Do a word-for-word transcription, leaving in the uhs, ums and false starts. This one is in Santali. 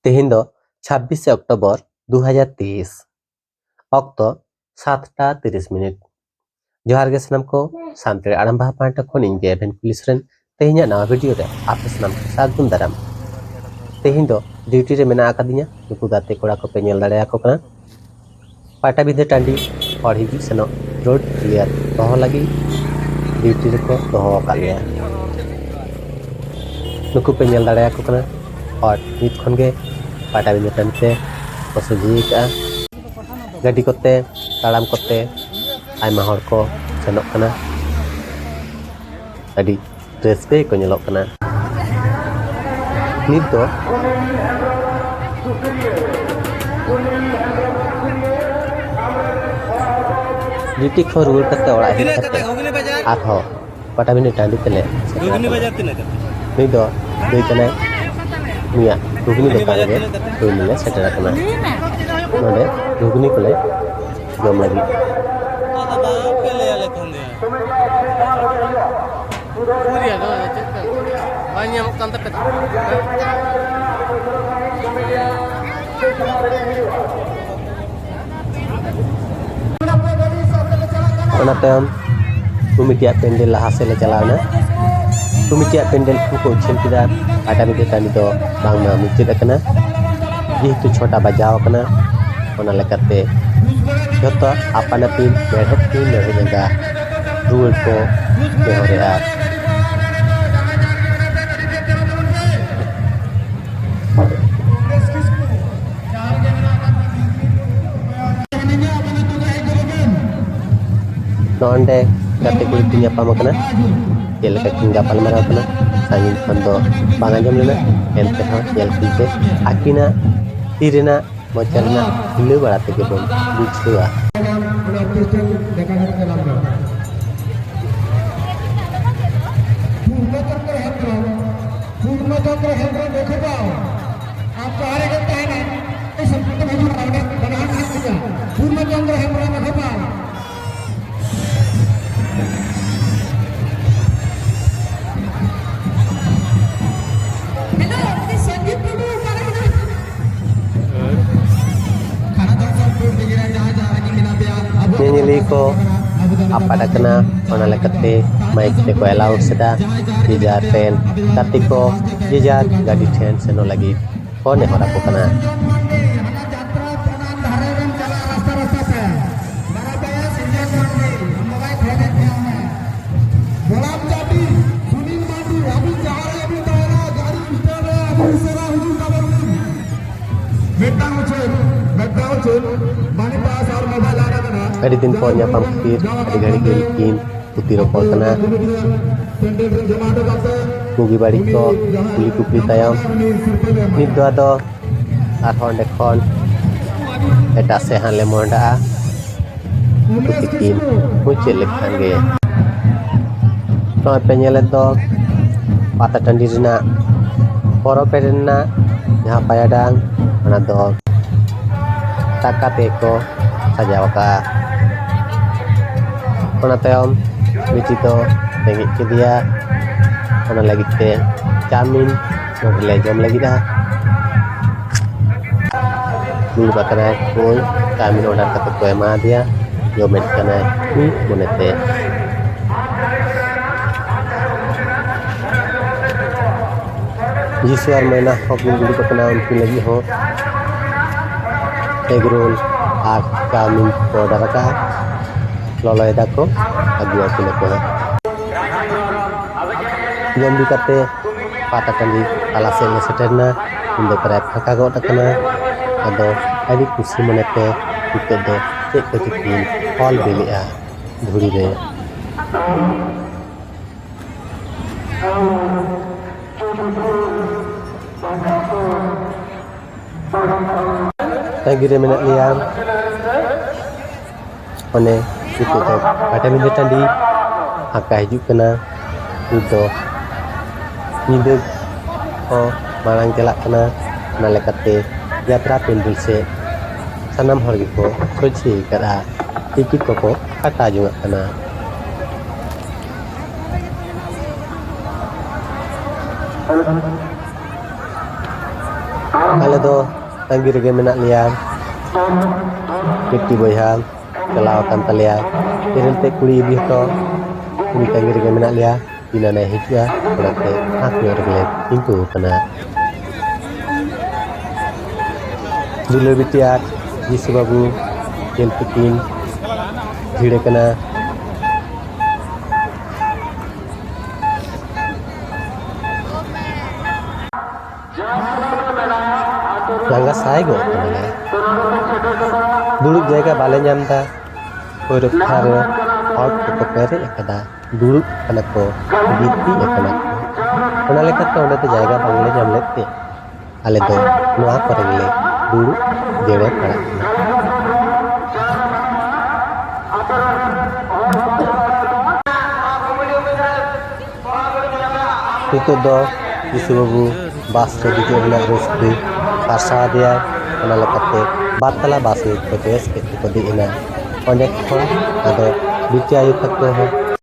ᱛᱮᱦᱮᱧ ᱫᱚ ᱪᱷᱟᱵᱵᱤᱥᱮ ᱚᱠᱴᱳᱵᱚᱨ ᱫᱩ ᱦᱟᱡᱟᱨ ᱛᱮᱭᱤᱥ, ᱚᱠᱛᱚ ᱥᱟᱛᱴᱟ ᱛᱤᱨᱤᱥ ᱢᱤᱱᱤᱴ᱾ ᱡᱚᱦᱟᱨ ᱜᱮ ᱥᱟᱱᱟᱢ ᱠᱚ, ᱥᱟᱱᱛᱟᱲᱤ ᱟᱲᱟᱝ ᱵᱟᱦᱟ ᱯᱟᱦᱴᱟ ᱠᱷᱚᱱ ᱤᱧ ᱜᱮ ᱮᱵᱷᱮᱱ ᱯᱩᱞᱤᱥ ᱨᱮᱱ ᱛᱮᱦᱮᱧᱟᱜ ᱱᱟᱣᱟ ᱵᱷᱤᱰᱤᱭᱳ ᱨᱮ ᱟᱯᱮ ᱥᱟᱱᱟᱢ ᱠᱚ ᱥᱟᱹᱜᱩᱱ ᱫᱟᱨᱟᱢ᱾ ᱛᱮᱦᱮᱧ ᱫᱚ ᱰᱤᱭᱩᱴᱤ ᱨᱮ ᱢᱮᱱᱟᱜ ᱟᱠᱟᱫᱤᱧᱟ, ᱱᱩᱠᱩ ᱜᱟᱛᱮ ᱠᱚᱲᱟ ᱠᱚᱯᱮ ᱧᱮᱞ ᱫᱟᱲᱮᱭᱟᱠᱚ ᱠᱟᱱᱟ᱾ ᱯᱟᱴᱟᱵᱤᱸᱫᱷᱟᱹ ᱴᱟᱺᱰᱤ ᱦᱚᱲ ᱦᱤᱡᱩᱜ ᱥᱮᱱᱚᱜ ᱨᱳᱰ ᱠᱞᱤᱭᱟᱨ ᱫᱚᱦᱚ ᱞᱟᱹᱜᱤᱫ ᱰᱤᱭᱩᱴᱤ ᱨᱮᱠᱚ ᱫᱚᱦᱚ ᱟᱠᱟᱫ ᱞᱮᱭᱟ᱾ ᱱᱩᱠᱩ ᱯᱮ ᱧᱮᱞ ᱫᱟᱲᱮᱭᱟᱠᱚ ᱠᱟᱱᱟ, ᱦᱚᱲ ᱱᱤᱛ ᱠᱷᱚᱱ ᱜᱮ ᱯᱟᱴᱟᱵᱤᱸᱫᱷᱟᱹ ᱴᱟᱺᱰᱤ ᱛᱮ ᱠᱚ ᱥᱚᱡᱷᱮ ᱟᱠᱟᱫᱼᱟ᱾ ᱜᱟᱹᱰᱤ ᱠᱚᱛᱮ, ᱛᱟᱲᱟᱢ ᱠᱚᱛᱮ ᱟᱭᱢᱟ ᱦᱚᱲ ᱠᱚ ᱥᱮᱱᱚᱜ ᱠᱟᱱᱟ᱾ ᱟᱹᱰᱤ ᱨᱟᱹᱥᱠᱟᱹ ᱜᱮᱠᱚ ᱧᱮᱞᱚᱜ ᱠᱟᱱᱟ᱾ ᱱᱤᱛ ᱫᱚ ᱰᱤᱭᱩᱴᱤ ᱠᱷᱚᱱ ᱨᱩᱣᱟᱹᱲ ᱠᱟᱛᱮ ᱚᱲᱟᱜ ᱦᱮᱡ ᱠᱟᱛᱮ ᱟᱨᱦᱚᱸ ᱯᱟᱴᱟᱵᱤᱸᱫᱷᱟᱹ ᱴᱟᱺᱰᱤ ᱛᱮᱞᱮ ᱥᱮᱴᱮᱨ ᱜᱷᱩᱜᱽᱱᱤ ᱟᱠᱟᱱᱟ᱾ ᱵᱟᱡᱟᱨ ᱛᱤᱱᱟᱹᱜ ᱠᱟᱛᱮ? ᱱᱩᱭ ᱫᱚ ᱫᱟᱹᱭ ᱠᱟᱱᱟᱭ, ᱱᱩᱭᱟᱜ ᱜᱷᱩᱜᱽᱱᱤ ᱫᱚᱠᱟᱱ ᱨᱮ ᱛᱮᱦᱮᱧ ᱞᱮ ᱥᱮᱴᱮᱨ ᱟᱠᱟᱱᱟ᱾ ᱱᱚᱰᱮ ᱜᱷᱩᱜᱽᱱᱤ ᱠᱚᱞᱮ ᱡᱚᱢ ᱞᱟᱹᱜᱤᱫ᱾ ᱟᱫᱚ ᱵᱟᱯᱮ ᱞᱟᱹᱭ ᱟᱞᱮ ᱠᱷᱟᱱ ᱫᱚ᱾ ᱩᱨᱤᱭᱟ ᱫᱚ ᱪᱮᱫ ᱠᱟᱱᱟ? ᱵᱟᱝ ᱧᱟᱢᱚᱜ ᱠᱟᱱ ᱛᱟᱯᱮ ᱫᱚ? ᱚᱱᱟ ᱛᱟᱭᱚᱢ ᱠᱚᱢᱤᱴᱤᱭᱟᱜ ᱯᱮᱱᱰᱮᱞ ᱞᱟᱦᱟ ᱥᱮᱫ ᱞᱮ ᱪᱟᱞᱟᱣ ᱮᱱᱟ᱾ ᱠᱚᱢᱤᱴᱤᱭᱟᱜ ᱯᱮᱱᱰᱮᱞ ᱠᱷᱚᱱ ᱠᱚ ᱩᱪᱷᱟᱹᱱ ᱠᱮᱫᱟ, ᱯᱟᱴᱟᱵᱤᱸᱫᱷᱟᱹ ᱴᱟᱺᱰᱤ ᱫᱚ ᱵᱟᱝᱢᱟ ᱢᱩᱪᱟᱹᱫ ᱟᱠᱟᱱᱟ᱾ ᱡᱮᱦᱮᱛᱩ ᱪᱷᱚᱴᱟ ᱵᱟᱡᱟᱣ ᱟᱠᱟᱱᱟ, ᱚᱱᱟ ᱞᱮᱠᱟᱛᱮ ᱡᱷᱚᱛᱚ ᱟᱯᱟᱱ ᱟᱹᱯᱤᱱ ᱢᱮᱲᱦᱮᱫ ᱛᱤ ᱢᱮᱲᱦᱮᱫ ᱡᱟᱸᱜᱟ ᱨᱩᱣᱟᱹᱲ ᱠᱚ ᱱᱮᱦᱚᱨᱮᱜᱼᱟ᱾ ᱱᱚᱰᱮ ᱜᱟᱛᱮ ᱠᱩᱲᱤ ᱠᱤᱱ ᱧᱟᱯᱟᱢ ᱟᱠᱟᱱᱟ᱾ ᱪᱮᱫ ᱞᱮᱠᱟ ᱠᱤᱱ ᱜᱟᱯᱟᱞ ᱢᱟᱨᱟᱣ ᱠᱟᱱᱟ, ᱥᱟᱺᱜᱤᱧ ᱠᱷᱚᱱ ᱫᱚ ᱵᱟᱝ ᱟᱸᱡᱚᱢ ᱞᱮᱱᱟ, ᱮᱱᱛᱮ ᱨᱮᱦᱚᱸ ᱧᱮᱞ ᱠᱤᱱ ᱯᱮ ᱟᱹᱠᱤᱱᱟᱜ ᱛᱤ ᱨᱮᱱᱟᱜ ᱢᱚᱪᱟ ᱨᱮᱱᱟᱜ ᱦᱤᱞᱟᱹᱣ ᱵᱟᱲᱟ ᱛᱮᱜᱮ ᱵᱚᱱ ᱵᱩᱡᱷᱟᱹᱣᱟ᱾ ᱯᱩᱨᱱᱚ ᱪᱚᱱᱫᱨᱚ ᱦᱮᱢᱵᱨᱚᱢ, ᱯᱩᱨᱱᱚ ᱪᱚᱱᱫᱨᱚ ᱦᱮᱢᱵᱨᱚᱢ ᱢᱚᱠᱷᱚᱯᱟᱞ, ᱟᱢ ᱡᱟᱦᱟᱸ ᱨᱮᱜᱮᱢ ᱛᱟᱦᱮᱱᱟ, ᱤᱧ ᱥᱟᱢᱟᱝ ᱛᱮᱢ ᱦᱤᱡᱩᱜᱼᱟ, ᱚᱸᱰᱮ ᱵᱟᱱᱟ ᱦᱚᱲ ᱢᱮᱱᱟᱜ ᱠᱤᱱᱟ᱾ ᱯᱩᱨᱱᱚ ᱪᱚᱱᱫᱨᱚ ᱦᱮᱢᱵᱨᱚᱢ ᱢᱚᱠᱷᱚᱯᱟᱞ᱾ ᱦᱮᱞᱳ, ᱩᱱᱤ ᱥᱚᱧᱡᱤᱵ ᱴᱩᱰᱩ ᱚᱠᱟᱨᱮ ᱢᱮᱱᱟᱭᱟ? ᱠᱚ ᱟᱯᱟᱫ ᱟᱠᱟᱱᱟ᱾ ᱚᱱᱟ ᱞᱮᱠᱟᱛᱮ ᱢᱟᱭᱤᱠ ᱛᱮᱠᱚ ᱮᱞᱟᱣᱩᱱᱥ ᱮᱫᱟ, ᱡᱮ ᱡᱟᱨ ᱨᱮᱱ ᱜᱟᱛᱮ ᱠᱚ ᱡᱮ ᱡᱟᱨ ᱜᱟᱹᱰᱤ ᱴᱷᱮᱱ ᱥᱮᱱᱚᱜ ᱞᱟᱹᱜᱤᱫ ᱠᱚ ᱱᱮᱦᱚᱨ ᱟᱠᱚ ᱠᱟᱱᱟ᱾ ᱢᱤᱫᱴᱟᱝ ᱩᱪᱷᱟᱹᱱ, ᱢᱤᱫᱴᱟᱝ ᱩᱪᱷᱟᱹᱱ, ᱢᱟᱱᱤ ᱯᱟᱥ ᱟᱨ ᱢᱳᱵᱟᱭᱤᱞ ᱟᱫ ᱟᱠᱟᱱᱟ᱾ ᱟᱹᱰᱤ ᱫᱤᱱ ᱯᱚᱨ ᱧᱟᱯᱟᱢ ᱠᱷᱟᱹᱛᱤᱨ ᱟᱹᱰᱤ ᱜᱷᱟᱹᱲᱤᱡ ᱜᱮ ᱩᱱᱠᱤᱱ ᱛᱷᱩᱛᱤ ᱨᱚᱯᱚᱲ ᱠᱟᱱᱟ᱾ ᱵᱩᱜᱤ ᱵᱟᱹᱲᱤᱡ ᱠᱚ ᱠᱩᱞᱤ ᱠᱩᱯᱞᱤ ᱛᱟᱭᱚᱢ ᱱᱤᱛ ᱫᱚ ᱟᱫᱚ ᱟᱨᱦᱚᱸ ᱚᱸᱰᱮ ᱠᱷᱚᱱ ᱮᱴᱟᱜ ᱥᱮᱫ ᱦᱟᱸᱜ ᱞᱮ ᱢᱚᱦᱰᱟᱜᱼᱟ᱾ ᱛᱷᱩᱛᱤ ᱠᱤᱱ ᱢᱩᱪᱟᱹᱫ ᱞᱮᱠᱷᱟᱱ ᱜᱮ᱾ ᱱᱚᱜᱼᱚᱭ ᱯᱮ ᱧᱮᱞᱮᱫ ᱫᱚ ᱯᱟᱛᱟ ᱴᱟᱺᱰᱤ ᱨᱮᱱᱟᱜ ᱯᱚᱨᱚᱵᱽ ᱮᱱᱮᱡ ᱨᱮᱱᱟᱜ ᱡᱟᱦᱟᱸ ᱯᱟᱭᱟᱰᱟᱝ, ᱚᱱᱟ ᱫᱚ ᱴᱟᱠᱟ ᱛᱮᱜᱮ ᱠᱚ ᱥᱟᱡᱟᱣ ᱟᱠᱟᱫᱼᱟ᱾ ᱚᱱᱟ ᱛᱟᱭᱚᱢ ᱵᱤᱴᱤ ᱫᱚ ᱨᱮᱸᱜᱮᱡ ᱠᱮᱫᱮᱭᱟ, ᱚᱱᱟ ᱞᱟᱹᱜᱤᱫ ᱛᱮ ᱪᱟᱣᱢᱤᱱ ᱱᱚᱰᱮ ᱞᱮ ᱡᱚᱢ ᱞᱟᱹᱜᱤᱫᱼᱟ᱾ ᱫᱩᱲᱩᱵ ᱟᱠᱟᱱᱟᱭ, ᱳᱭ ᱪᱟᱣᱢᱤᱱ ᱚᱰᱟᱨ ᱠᱟᱛᱮ ᱠᱚ ᱮᱢᱟ ᱫᱮᱭᱟ, ᱡᱚᱢᱮᱫ ᱠᱟᱱᱟᱭ ᱢᱤᱫ ᱢᱚᱱᱮᱛᱮ᱾ ᱡᱤᱥᱩ ᱟᱨ ᱢᱚᱭᱱᱟ ᱦᱚᱸ ᱠᱤᱱ ᱫᱩᱲᱩᱵ ᱟᱠᱟᱱᱟ, ᱩᱱᱠᱤᱱ ᱞᱟᱹᱜᱤᱫ ᱦᱚᱸ ᱮᱜᱽᱨᱳᱞ ᱟᱨ ᱪᱟᱣᱢᱤᱱ ᱠᱚ ᱚᱰᱟᱨ ᱟᱠᱟᱫᱼᱟ᱾ ᱞᱚᱞᱚᱭ ᱫᱟᱠᱚ, ᱟᱹᱜᱩ ᱟᱹᱠᱤᱱᱟ ᱠᱚ ᱦᱟᱸᱜ᱾ ᱡᱚᱢ ᱵᱤ ᱠᱟᱛᱮ ᱯᱟᱛᱟ ᱴᱟᱺᱰᱤ ᱛᱟᱞᱟ ᱥᱮᱫ ᱞᱮ ᱥᱮᱴᱮᱨ ᱮᱱᱟ᱾ ᱩᱱ ᱫᱚ ᱯᱨᱟᱭ ᱯᱷᱟᱸᱠᱟ ᱜᱚᱫ ᱟᱠᱟᱱᱟ᱾ ᱟᱫᱚ ᱟᱹᱰᱤ ᱠᱩᱥᱤ ᱢᱚᱱᱮᱛᱮ ᱱᱤᱛᱚᱜ ᱫᱚ ᱪᱮᱫ ᱠᱚᱪᱚ ᱠᱤᱱ ᱚᱞ ᱵᱤᱞᱮᱜᱼᱟ ᱫᱷᱩᱲᱤ ᱨᱮ᱾ ᱛᱟᱺᱜᱤ ᱨᱮ ᱢᱮᱱᱟᱜ ᱞᱮᱭᱟ᱾ ᱚᱱᱮ ᱱᱤᱛᱚᱜ ᱫᱚ ᱯᱟᱴᱟᱵᱤᱸᱫᱷᱟᱹ ᱴᱟᱺᱰᱤ ᱯᱷᱟᱸᱠᱟ ᱦᱤᱡᱩᱜ ᱠᱟᱱᱟ᱾ ᱱᱤᱛ ᱫᱚ ᱧᱤᱫᱟᱹ ᱦᱚᱸ ᱢᱟᱲᱟᱝ ᱪᱟᱞᱟᱜ ᱠᱟᱱᱟ᱾ ᱚᱱᱟ ᱞᱮᱠᱟᱛᱮ ᱡᱟᱛᱨᱟ ᱯᱮᱱᱰᱮᱞ ᱥᱮᱫ ᱥᱟᱱᱟᱢ ᱦᱚᱲ ᱜᱮᱠᱚ ᱥᱚᱡᱷᱮ ᱟᱠᱟᱫᱼᱟ, ᱴᱤᱠᱤᱴ ᱠᱚᱠᱚ ᱠᱟᱴᱟᱣ ᱡᱚᱝᱟᱜ ᱠᱟᱱᱟ᱾ ᱟᱞᱮ ᱫᱚ ᱛᱟᱺᱜᱤ ᱨᱮᱜᱮ ᱢᱮᱱᱟᱜ ᱞᱮᱭᱟ, ᱵᱤᱴᱤ ᱵᱚᱭᱦᱟ᱾ ᱪᱟᱞᱟᱣ ᱟᱠᱟᱱ ᱛᱟᱞᱮᱭᱟ᱾ ᱤᱨᱤᱞ ᱛᱮ ᱠᱩᱲᱤ ᱤᱫᱤ ᱦᱚᱴᱚ, ᱩᱱᱤ ᱛᱟᱺᱜᱤ ᱨᱮᱜᱮ ᱢᱮᱱᱟᱜ ᱞᱮᱭᱟ᱾ ᱛᱤᱱᱟᱹᱜ ᱮ ᱦᱤᱡᱩᱜᱼᱟ, ᱚᱱᱟᱛᱮ ᱯᱷᱟᱸᱠ ᱧᱚᱜ ᱨᱮᱜᱮᱞᱮ ᱛᱤᱸᱜᱩ ᱟᱠᱟᱱᱟ᱾ ᱫᱩᱞᱟᱹᱲ ᱵᱤᱴᱤ ᱟᱨ ᱡᱤᱥᱩ ᱵᱟᱹᱵᱩ ᱧᱮᱞ ᱛᱮᱠᱤᱱ ᱵᱷᱤᱲ ᱟᱠᱟᱱᱟ᱾ ᱞᱟᱸᱜᱟ ᱥᱟᱭ ᱜᱚᱫ ᱠᱟᱱᱟᱞᱮ᱾ ᱫᱩᱲᱩᱵ ᱡᱟᱭᱜᱟ ᱵᱟᱞᱮ ᱧᱟᱢ ᱮᱫᱟ᱾ ᱯᱟᱹᱣᱨᱟᱹ ᱠᱚᱴᱷᱟ ᱨᱮ ᱦᱚᱲ ᱠᱚᱠᱚ ᱯᱮᱨᱮᱡ ᱟᱠᱟᱫᱟ, ᱫᱩᱲᱩᱵ ᱟᱠᱟᱱᱟ ᱠᱚ, ᱜᱤᱛᱤᱡ ᱟᱠᱟᱱᱟ ᱠᱚ᱾ ᱚᱱᱟ ᱞᱮᱠᱟᱛᱮ ᱚᱸᱰᱮ ᱫᱚ ᱡᱟᱭᱜᱟ ᱵᱟᱝᱞᱮ ᱧᱟᱢ ᱞᱮᱫ ᱛᱮ ᱟᱞᱮ ᱫᱚ ᱱᱚᱣᱟ ᱠᱚᱨᱮ ᱜᱮᱞᱮ ᱫᱩᱲᱩᱵ ᱡᱮᱲᱮ ᱯᱟᱲᱟᱜ ᱠᱟᱱᱟ᱾ ᱱᱤᱛᱚᱜ ᱫᱚ ᱡᱤᱥᱩ ᱵᱟᱹᱵᱩ ᱵᱟᱥ ᱨᱮ ᱫᱮᱡᱚᱜ ᱨᱮᱱᱟᱜ ᱨᱟᱹᱥᱠᱟᱹ ᱯᱟᱨᱥᱟᱣ ᱟᱫᱮᱭᱟᱭ᱾ ᱚᱱᱟ ᱞᱮᱠᱟᱛᱮ ᱵᱟᱨ ᱛᱟᱞᱟ ᱵᱟᱥ ᱨᱮ ᱠᱚ ᱵᱮᱥ ᱠᱮᱫ ᱛᱮᱠᱚ ᱫᱮᱡ ᱮᱱᱟ᱾ ᱚᱸᱰᱮ ᱠᱷᱚᱱ ᱟᱫᱚ ᱵᱤᱴᱤ ᱟᱭᱳ ᱛᱟᱠᱚ ᱦᱚᱸ